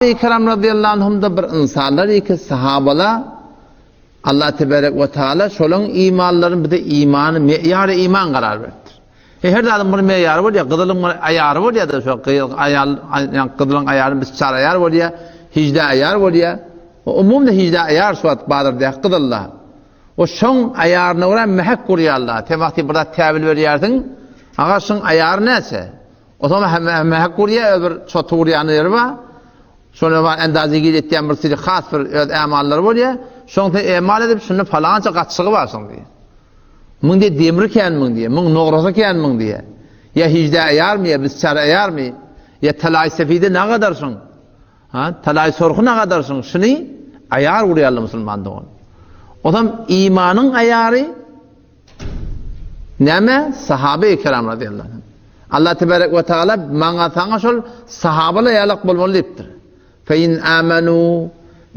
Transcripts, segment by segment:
Kiram razyýallahu anhumda bir ynsanlar ki sahabalar Allah tebarek we taala şolaň imanlaryny bize imany meýary iman karar beripdir. E her zadyň bir meýary bolýar, gyzylyň bir aýary bolýar da şo gyz aýal ýa gyzylyň aýary biz çar aýar bolýar, hijde aýar bolýar. O umumda hijde aýar şu wagt bazardaky gyzylda. O şoň aýaryna görä mähek gurýarlar. Sen wagty bir zat täbil berýärsiň, aga şoň aýary näçe? Otam mähek urýar, öz bir çoty urýan ýeri bar. Şonda bar endaze gir etýän bir sili has bir öz ämallary bolýar. Şoň sen emal edip şunda palança gaçygy bar şoň diýýär. Muň diýýär demri kän muň diýýär, muň nograsy kän muň diýýär. Ýa hijde aýarmy ýa biz çar aýarmy? Ýa talaý sefide nagadar şoň? Ha, talaý sorhy nagadar şoň? Şuny aýar urýarlar musulman dogan. Otam imanyň aýary Näme? Sahabe-i kiram razyýallahu anh. Allah tebarek we taala maňa saňa şol sahabalar ýalak bolmaly diýipdir. Fe in amanu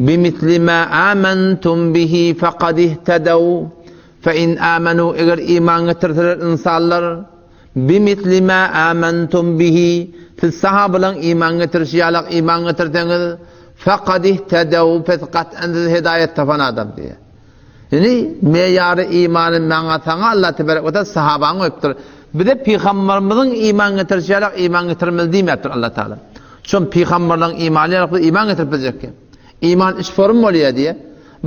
bimisli ma amantum bihi faqad ihtadaw. Fe in amanu eger iman getirseler insanlar bimisli ma amantum bihi siz sahabalaryň iman getirişi ýalak iman getirseňiz faqad ihtadaw pes gat'an siz hidaýat tapan adam diýýär. Indi meýary imany maňa saňa Allah tebarek we taala sahabaňy goýupdyr. Bize pygambarymyzyň iman getirişi ýalak iman getirmeli diýmäpdir Allah taala. Şon pygambarlaryň imany ýalak biz iman getirip biljek. Iman üç form bolýar diýe.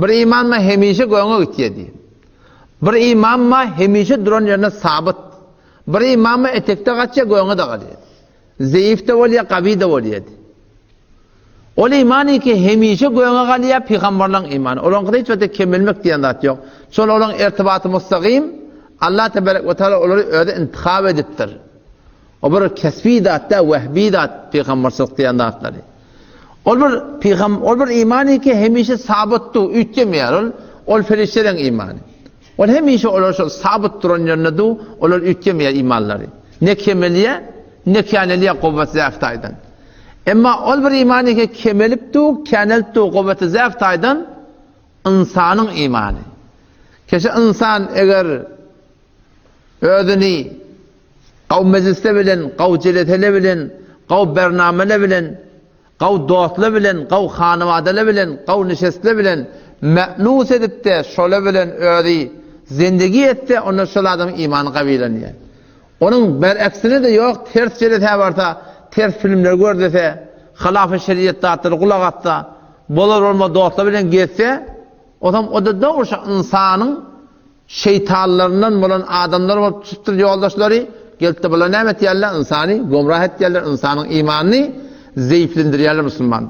Bir iman ma hemişe göňe gitýär diýe. Bir iman ma hemişe duran ýerinde sabyt. Bir iman ma etekde gaçýar göňe de galýar. Zeýif-de bolýar, gawy-da bolýar. Ol imany ki hemişe göňe galýar, pygamberleň imany. Olaňkyda hiç wagtda kemelmek diýen zat ýok. Şol olaň irtibaty mustagym, Allah tebarek we taala olary özi intihap edipdir. O bir kesbi zat da, wehbi zat pygamberçilik diýen zatlary. Ol bir pygam, ol bir imany ki hemişe sabytdy, üýtgemeýär ol. Ol perişdeleň imany. Ol hemişe olar şol sabyt duran ýerinde du, olar üýtgemeýär imanlary. Ne kemelýär, ne känelýär gowwat zäf taýdan. Emma ol bir imany ki kemelip du, känelip du gowwaty zäf taýdan ynsanyň imany. Keşe ynsan eger özüni gaw mejlisde bilen, gaw jelesele bilen, gaw bernamele bilen Gawy dostlar bilen, gawy hanybadalar bilen, gawy nişestler bilen mä'nus edip-de, şolar bilen özi zendegi etse, onda şol adamyň imany gawylanýar. Onuň beräksine-de ýok, ters jelesä barsa, ters filmleri gördese, halafy şeriýet zatlary gulak assa, bolar-bolmaz dostlar bilen gezse, onsoň o-da dogry şo ynsanyň Şeýtanlaryndan bolan adamlar bolup çykypdyr ýoldaşlary, gelipdir bular näme etýärler ynsany gomrah etýärler ynsanyň imanyny zeýiflendirýärler musulman.